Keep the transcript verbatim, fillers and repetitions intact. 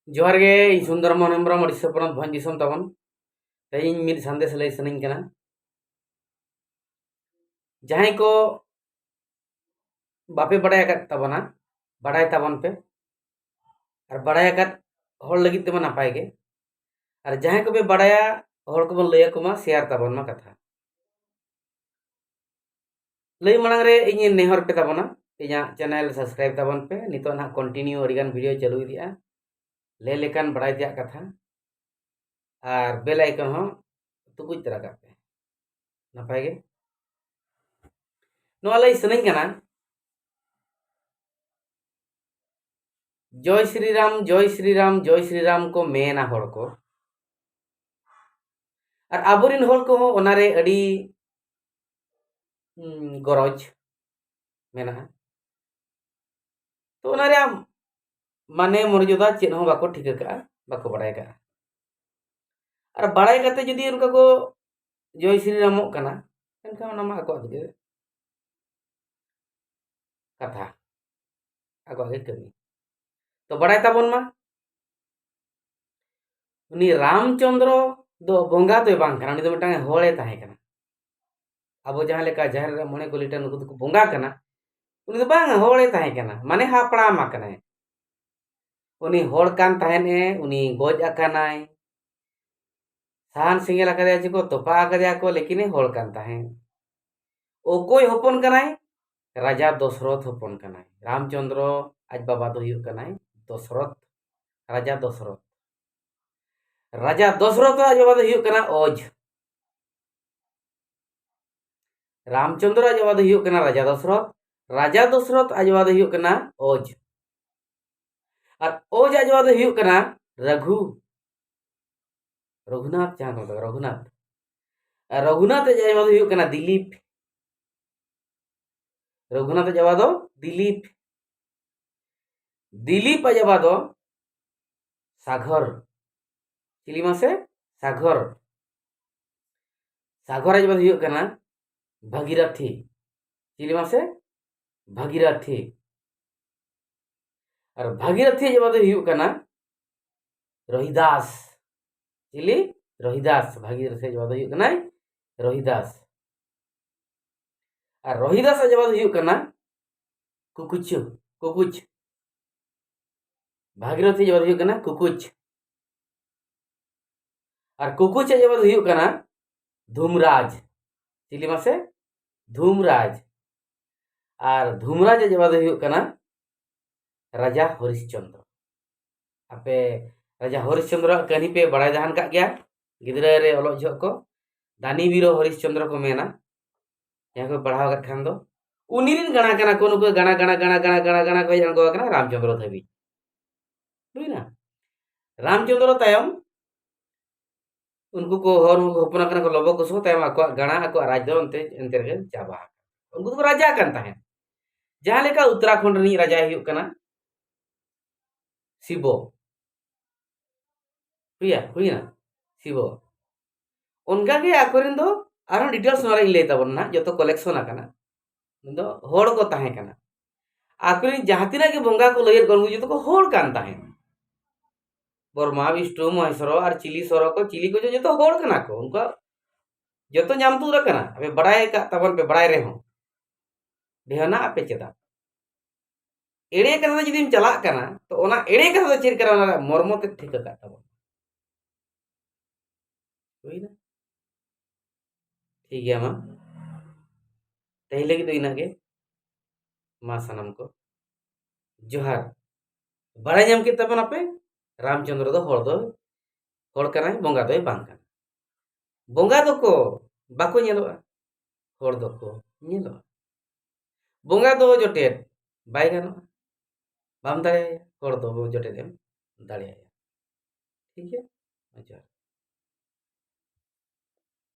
ᱡᱚᱦᱟᱨ ᱜᱮ, ᱤᱧ ᱥᱩᱱᱫᱚᱨ ᱢᱳᱦᱚᱱ ᱦᱮᱢᱵᱨᱚᱢ, ᱳᱰᱤᱥᱟ ᱯᱚᱱᱚᱛ ᱵᱷᱚᱸᱡᱽ ᱫᱤᱥᱚᱢ ᱛᱟᱵᱚᱱ᱾ ᱛᱮᱦᱮᱧ ᱢᱤᱫ ᱥᱟᱸᱫᱮᱥ ᱞᱟᱹᱭ ᱥᱟᱱᱟᱧ ᱠᱟᱱᱟ᱾ ᱡᱟᱦᱟᱸᱭ ᱠᱚ ᱵᱟᱯᱮ ᱵᱟᱲᱟᱭ ᱟᱠᱟᱫ ᱛᱟᱵᱚᱱᱟ, ᱵᱟᱲᱟᱭ ᱛᱟᱵᱚᱱ ᱯᱮ᱾ ᱟᱨ ᱵᱟᱲᱟᱭ ᱟᱠᱟᱫ ᱦᱚᱲ ᱞᱟᱹᱜᱤᱫ ᱛᱮᱢᱟ ᱱᱟᱯᱟᱭ ᱜᱮ᱾ ᱟᱨ ᱡᱟᱦᱟᱸᱭ ᱠᱚᱯᱮ ᱵᱟᱲᱟᱭᱟ, ᱦᱚᱲ ᱠᱚᱵᱚᱱ ᱞᱟᱹᱭ ᱟᱠᱚ ᱢᱟ, ᱥᱮᱭᱟᱨ ᱛᱟᱵᱚᱱ ᱢᱟ ᱠᱟᱛᱷᱟ᱾ ᱞᱟᱹᱭ ᱢᱟᱲᱟᱝ ᱨᱮ ᱤᱧᱤᱧ ᱱᱮᱦᱚᱨ ᱯᱮ ᱛᱟᱵᱚᱱᱟ, ᱤᱧᱟᱹᱜ ᱪᱮᱱᱮᱞ ᱥᱟᱵᱥᱠᱨᱟᱭᱤᱵ ᱛᱟᱵᱚᱱ ᱯᱮ᱾ ᱱᱤᱛᱚᱜ ᱱᱟᱦᱟᱜ ᱠᱚᱱᱴᱤᱱᱤᱭᱩ ᱟᱹᱰᱤᱜᱟᱱ ᱵᱷᱤᱰᱤᱭᱳ ᱪᱟᱹᱞᱩ ᱤᱫᱤᱜᱼᱟ᱾ ᱞᱟᱹᱭ ᱞᱮᱠᱟᱱ ᱵᱟᱲᱟᱭ ᱛᱮᱭᱟᱜ ᱠᱟᱛᱷᱟ ᱟᱨ ᱵᱮᱞ ᱟᱭᱠᱚᱱ ᱦᱚᱸ ᱛᱩᱠᱩᱡ ᱛᱚᱨᱟ ᱠᱟᱜ ᱯᱮ᱾ ᱱᱟᱯᱟᱭ ᱜᱮ᱾ ᱱᱚᱣᱟ ᱞᱟᱹᱭ ᱥᱟᱱᱟᱧ ᱠᱟᱱᱟ, ᱡᱚᱭ ᱥᱨᱤ ᱨᱟᱢ, ᱡᱚᱭ ᱥᱨᱤ ᱨᱟᱢ, ᱡᱚᱭ ᱥᱨᱤ ᱨᱟᱢ ᱠᱚ ᱢᱮᱱᱟ ᱦᱚᱲ ᱠᱚ᱾ ᱟᱨ ᱟᱵᱚᱨᱮᱱ ᱦᱚᱲ ᱠᱚᱦᱚᱸ ᱚᱱᱟᱨᱮ ᱟᱹᱰᱤ, ᱩᱸ, ᱜᱚᱨᱚᱡᱽ ᱢᱮᱱᱟᱜᱼᱟ᱾ ᱛᱚ ᱚᱱᱟ ᱨᱮᱭᱟᱜ ᱢᱟᱱᱮ ᱢᱚᱨᱡᱟᱫᱟ ᱪᱮᱫ ᱦᱚᱸ ᱵᱟᱠᱚ ᱴᱷᱤᱠᱟᱹ ᱠᱟᱜᱼᱟ, ᱵᱟᱠᱚ ᱵᱟᱲᱟᱭ ᱠᱟᱜᱼᱟ᱾ ᱟᱨ ᱵᱟᱲᱟᱭ ᱠᱟᱛᱮ ᱡᱩᱫᱤ ᱚᱱᱠᱟ ᱠᱚ ᱡᱚᱭ ᱥᱨᱤ ᱨᱟᱢᱚᱜ ᱠᱟᱱᱟ, ᱮᱱᱠᱷᱟᱱ ᱚᱱᱟ ᱢᱟ ᱟᱠᱚᱣᱟᱜ ᱜᱮ ᱠᱟᱛᱷᱟ, ᱟᱠᱚᱣᱟᱜ ᱜᱮ ᱠᱟᱹᱢᱤ᱾ ᱛᱚ ᱵᱟᱲᱟᱭ ᱛᱟᱵᱚᱱ ᱢᱟ, ᱩᱱᱤ ᱨᱟᱢᱪᱚᱸᱫᱽᱨᱚ ᱫᱚ ᱵᱚᱸᱜᱟ ᱫᱚᱭ ᱵᱟᱝ ᱠᱟᱱᱟ, ᱩᱱᱤ ᱫᱚ ᱢᱤᱫᱴᱟᱝ ᱦᱚᱲᱮ ᱛᱟᱦᱮᱸ ᱠᱟᱱᱟ᱾ ᱟᱵᱚ ᱡᱟᱦᱟᱸ ᱞᱮᱠᱟ ᱡᱟᱦᱮᱨ ᱨᱮ ᱢᱚᱬᱮ ᱠᱚ ᱞᱤᱴᱟᱹ, ᱱᱩᱠᱩ ᱫᱚᱠᱚ ᱵᱚᱸᱜᱟ ᱠᱟᱱᱟ, ᱩᱱᱤ ᱫᱚ ᱵᱟᱝ, ᱦᱚᱲᱮ ᱛᱟᱦᱮᱸ ᱠᱟᱱᱟ, ᱢᱟᱱᱮ ᱦᱟᱯᱲᱟᱢ ᱟᱠᱟᱱᱟᱭ᱾ ᱩᱱᱤ ᱦᱚᱲ ᱠᱟᱱ ᱛᱟᱦᱮᱸᱫ ᱮ, ᱩᱱᱤ ᱜᱚᱡ ᱟᱠᱟᱱᱟᱭ, ᱥᱟᱦᱟᱱ ᱥᱮᱸᱜᱮᱞ ᱟᱠᱟᱫᱮᱭᱟ ᱪᱮᱠᱚ, ᱛᱚᱯᱟ ᱟᱠᱟᱫᱮᱭᱟ ᱠᱚ, ᱞᱮᱠᱤᱱ ᱮ ᱦᱚᱲ ᱠᱟᱱ ᱛᱟᱦᱮᱸᱫ᱾ ᱚᱠᱚᱭ ᱦᱚᱯᱚᱱ ᱠᱟᱱᱟᱭ? ᱨᱟᱡᱟ ᱫᱚᱥᱨᱚᱛᱷ ᱦᱚᱯᱚᱱ ᱠᱟᱱᱟᱭ᱾ ᱨᱟᱢᱪᱚᱸᱫᱽᱨᱚ ᱟᱡ ᱵᱟᱵᱟ ᱫᱚ ᱦᱩᱭᱩᱜ ᱠᱟᱱᱟᱭ ᱫᱚᱥᱨᱚᱛᱷ, ᱨᱟᱡᱟ ᱫᱚᱥᱨᱚᱛᱷ᱾ ᱨᱟᱡᱟ ᱫᱚᱥᱨᱚᱛᱷ ᱟᱡ ᱵᱟᱵᱟ ᱫᱚ ᱦᱩᱭᱩᱜ ᱠᱟᱱᱟ ᱚᱡᱽ᱾ ᱨᱟᱢᱪᱚᱸᱫᱽᱨᱚ ᱟᱡ ᱵᱟᱵᱟ ᱫᱚ ᱦᱩᱭᱩᱜ ᱠᱟᱱᱟ ᱨᱟᱡᱟ ᱫᱚᱥᱨᱚᱛᱷ᱾ ᱨᱟᱡᱟ ᱫᱚᱥᱨᱚᱛᱷ ᱟᱡ ᱵᱟᱵᱟ ᱫᱚ ᱦᱩᱭᱩᱜ ᱠᱟᱱᱟ ᱚᱡᱽ᱾ ᱟᱨ ᱚᱡᱽ ᱟᱡ ᱵᱟᱵᱟ ᱫᱚ ᱦᱩᱭᱩᱜ ᱠᱟᱱᱟ ᱨᱟᱹᱜᱷᱩ, ᱨᱚᱜᱷᱩᱱᱟᱛᱷ, ᱡᱟᱦᱟᱸ ᱠᱚ ᱢᱮᱛᱟᱜ ᱠᱟᱱᱟ ᱨᱚᱜᱷᱩᱱᱟᱛᱷ᱾ ᱟᱨ ᱨᱚᱜᱷᱩᱱᱟᱛᱷ ᱟᱡ ᱟᱭᱳ ᱫᱚ ᱦᱩᱭᱩᱜ ᱠᱟᱱᱟ ᱫᱤᱞᱤᱯ᱾ ᱨᱚᱜᱷᱩᱱᱟᱛᱷ ᱟᱡ ᱟᱭᱳ ᱫᱚ ᱫᱤᱞᱤᱯ᱾ ᱫᱤᱞᱤᱯ ᱟᱡ ᱟᱭᱳ ᱫᱚ ᱥᱟᱜᱚᱨ᱾ ᱪᱤᱞᱤ ᱢᱟᱥᱮ? ᱥᱟᱜᱚᱨ᱾ ᱥᱟᱜᱚᱨ ᱟᱡ ᱟᱭᱳ ᱫᱚ ᱦᱩᱭᱩᱜ ᱠᱟᱱᱟ ᱵᱷᱟᱜᱤᱨᱟᱛᱷᱤ᱾ ᱪᱤᱞᱤ ᱢᱟᱥᱮ? ᱵᱷᱟᱜᱤᱨᱟᱛᱷᱤ᱾ ᱟᱨ ᱵᱷᱟᱜᱤᱨᱟᱛᱷᱤ ᱟᱡ ᱟᱭᱳ ᱫᱚ ᱦᱩᱭᱩᱜ ᱠᱟᱱᱟ ᱨᱚᱦᱤᱫᱟᱥ᱾ ᱪᱤᱞᱤ? ᱨᱚᱦᱤᱫᱟᱥ᱾ ᱵᱷᱟᱜᱤᱨᱚᱛᱷᱤᱭᱟᱜ ᱡᱟᱢᱟᱭ ᱫᱚ ᱦᱩᱭᱩᱜ ᱠᱟᱱᱟᱭ ᱨᱚᱦᱤᱫᱟᱥ᱾ ᱟᱨ ᱨᱚᱦᱤᱫᱟᱥᱟᱜ ᱡᱟᱢᱟᱭ ᱫᱚ ᱦᱩᱭᱩᱜ ᱠᱟᱱᱟ ᱠᱩᱠᱩᱪᱩ, ᱠᱩᱠᱩᱪ᱾ ᱵᱷᱟᱜᱤᱨᱚᱛᱷᱤᱭᱟᱜ ᱡᱟᱢᱟᱭ ᱫᱚ ᱦᱩᱭᱩᱜ ᱠᱟᱱᱟ ᱠᱩᱠᱩᱪ᱾ ᱟᱨ ᱠᱩᱠᱩᱪᱟᱜ ᱡᱟᱢᱟᱭ ᱫᱚ ᱦᱩᱭᱩᱜ ᱠᱟᱱᱟ ᱫᱷᱩᱢᱨᱟᱡᱽ᱾ ᱪᱤᱞᱤ ᱢᱟᱥᱮ? ᱫᱷᱩᱢᱨᱟᱡᱽ᱾ ᱟᱨ ᱫᱷᱩᱢᱨᱟᱡᱽ ᱟᱜ ᱡᱟᱢᱟᱭ ᱫᱚ ᱦᱩᱭᱩᱜ ᱠᱟᱱᱟ ᱨᱟᱡᱟ ᱦᱚᱨᱤᱥᱪᱚᱱᱫᱨᱚ᱾ ᱟᱯᱮ ᱨᱟᱡᱟ ᱦᱚᱨᱤᱥᱪᱚᱱᱫᱨᱚ ᱟᱜ ᱠᱟᱹᱦᱱᱤ ᱯᱮ ᱵᱟᱲᱟᱭ ᱛᱟᱦᱮᱱ ᱠᱟᱜ ᱜᱮᱭᱟ, ᱜᱤᱫᱽᱨᱟᱹ ᱨᱮ ᱚᱞᱚᱜ ᱡᱚᱦᱚᱜ ᱠᱚ ᱫᱟᱱᱤ ᱵᱤᱨᱚ ᱦᱚᱨᱤᱥᱪᱚᱱᱫᱨᱚ ᱠᱚ ᱢᱮᱱᱟ, ᱡᱟᱦᱟᱸ ᱠᱚ ᱯᱟᱲᱦᱟᱣ ᱟᱠᱟᱫ ᱠᱷᱟᱱ ᱫᱚ᱾ ᱩᱱᱤ ᱨᱤᱱ ᱜᱟᱬᱟ ᱠᱟᱱᱟ ᱠᱚ ᱱᱩᱠᱩ ᱜᱟᱬᱟ ᱜᱟᱬᱟ ᱜᱟᱬᱟ ᱜᱟᱬᱟ ᱜᱟᱬᱟ ᱜᱟᱬᱟ ᱠᱚ ᱦᱮᱡ ᱟᱬᱜᱚ ᱟᱠᱟᱱᱟ ᱨᱟᱢᱪᱚᱸᱫᱽᱨᱚ ᱫᱷᱟᱹᱵᱤᱡ᱾ ᱵᱩᱡᱽ ᱮᱱᱟ? ᱨᱟᱢᱪᱚᱸᱫᱽᱨᱚ ᱛᱟᱭᱚᱢ ᱩᱱᱠᱩ ᱠᱚ ᱦᱚᱲ ᱦᱚᱯᱚᱱ ᱟᱠᱟᱱᱟ ᱠᱚ ᱞᱚᱵᱚ ᱠᱩᱥᱩᱢᱟ, ᱛᱟᱭᱚᱢ ᱟᱠᱚᱣᱟᱜ ᱜᱟᱬᱟ, ᱟᱠᱚᱣᱟᱜ ᱨᱟᱡᱽ ᱫᱚ ᱚᱱᱛᱮ ᱮᱱᱛᱮ ᱨᱮᱜᱮ ᱪᱟᱵᱟ ᱟᱠᱟᱱᱟ᱾ ᱩᱱᱠᱩ ᱫᱚᱠᱚ ᱨᱟᱡᱟ ᱠᱟᱱ ᱛᱟᱦᱮᱸᱫ᱾ ᱡᱟᱦᱟᱸ ᱞᱮᱠᱟ ᱩᱛᱛᱚᱨᱟᱠᱷᱚᱸᱰ ᱨᱤᱱᱤᱡ ᱨᱟᱡᱟᱭ ᱦᱩᱭᱩᱜ ᱠᱟᱱᱟ ᱥᱤᱵᱚ, ᱦᱩᱭᱟ ᱦᱩᱭᱱᱟ ᱥᱤᱵᱚ, ᱚᱱᱠᱟᱜᱮ ᱟᱠᱚᱨᱮᱱ ᱫᱚ ᱟᱨᱦᱚᱸ ᱰᱤᱴᱮᱞᱥ ᱱᱚᱣᱟ ᱨᱮᱧ ᱞᱟᱹᱭ ᱛᱟᱵᱚᱱᱟ ᱱᱟᱦᱟᱜ, ᱡᱚᱛᱚ ᱠᱚᱞᱮᱠᱥᱚᱱ ᱟᱠᱟᱱᱟ᱾ ᱩᱱ ᱫᱚ ᱦᱚᱲ ᱠᱚ ᱛᱟᱦᱮᱸ ᱠᱟᱱᱟ᱾ ᱟᱠᱚᱨᱮᱱ ᱡᱟᱦᱟᱸ ᱛᱤᱱᱟᱹᱜ ᱜᱮ ᱵᱚᱸᱜᱟ ᱠᱚ ᱞᱟᱹᱭᱮᱫ ᱠᱚᱣᱟ, ᱩᱱᱠᱩ ᱡᱚᱛᱚ ᱠᱚ ᱦᱚᱲ ᱠᱟᱱ ᱛᱟᱦᱮᱸᱫ᱾ ᱵᱨᱚᱦᱢᱟ, ᱵᱤᱥᱱᱩ, ᱢᱚᱦᱮᱥᱣᱚᱨ ᱟᱨ ᱪᱤᱞᱤ ᱥᱚᱨᱚ ᱠᱚ, ᱪᱤᱞᱤ ᱠᱚ ᱡᱚᱛᱚ ᱦᱚᱲ ᱠᱟᱱᱟ ᱠᱚ᱾ ᱩᱱᱠᱩᱣᱟᱜ ᱡᱚᱛᱚ ᱧᱟᱢ ᱛᱩᱫ ᱟᱠᱟᱱᱟ᱾ ᱟᱯᱮ ᱵᱟᱲᱟᱭ ᱟᱠᱟᱫ ᱛᱟᱵᱚᱱ ᱯᱮ, ᱵᱟᱲᱟᱭ ᱨᱮᱦᱚᱸ ᱰᱷᱮᱣᱱᱟᱜ ᱟᱯᱮ ᱪᱮᱫᱟᱜ? ᱮᱲᱮ ᱠᱟᱛᱷᱟ ᱛᱮ ᱡᱩᱫᱤᱢ ᱪᱟᱞᱟᱜ ᱠᱟᱱᱟ, ᱛᱚ ᱚᱱᱟ ᱮᱲᱮ ᱠᱟᱛᱷᱟ ᱫᱚ ᱪᱮᱫ ᱠᱟᱱᱟ, ᱚᱱᱟ ᱨᱮᱭᱟᱜ ᱢᱚᱨᱢᱚ ᱛᱮᱫ ᱴᱷᱤᱠ ᱟᱠᱟᱫ ᱛᱟᱵᱚᱱ᱾ ᱦᱩᱭᱱᱟ? ᱴᱷᱤᱠ ᱜᱮᱭᱟ, ᱢᱟ ᱛᱮᱦᱮᱧ ᱞᱟᱹᱜᱤᱫ ᱫᱚ ᱤᱱᱟᱹᱜ ᱜᱮ᱾ ᱢᱟ ᱥᱟᱱᱟᱢ ᱠᱚ ᱡᱚᱦᱟᱨ᱾ ᱵᱟᱲᱟᱭ ᱧᱟᱢ ᱠᱮᱫ ᱛᱟᱵᱚᱱᱟᱯᱮ, ᱨᱟᱢᱪᱚᱸᱫᱽᱨᱚ ᱫᱚ ᱦᱚᱲ ᱫᱚ, ᱦᱚᱲ ᱠᱟᱱᱟᱭ, ᱵᱚᱸᱜᱟ ᱫᱚᱭ ᱵᱟᱝ ᱠᱟᱱᱟ᱾ ᱵᱚᱸᱜᱟ ᱫᱚᱠᱚ ᱵᱟᱠᱚ ᱧᱮᱞᱚᱜᱼᱟ, ᱦᱚᱲ ᱫᱚᱠᱚ ᱧᱮᱞᱚᱜᱼᱟ᱾ ᱵᱚᱸᱜᱟ ᱫᱚ ᱡᱚᱴᱮᱫ ᱵᱟᱭ ᱜᱟᱱᱚᱜᱼᱟ, ᱵᱟᱢ ᱫᱟᱲᱮᱭᱟᱭᱟ, ᱦᱚᱲ ᱫᱚ ᱡᱚᱴᱮᱫ ᱮᱢ ᱫᱟᱲᱮᱭᱟᱭᱟ᱾ ᱴᱷᱤᱠ ᱜᱮᱭᱟ, ᱡᱚᱦᱟᱨ᱾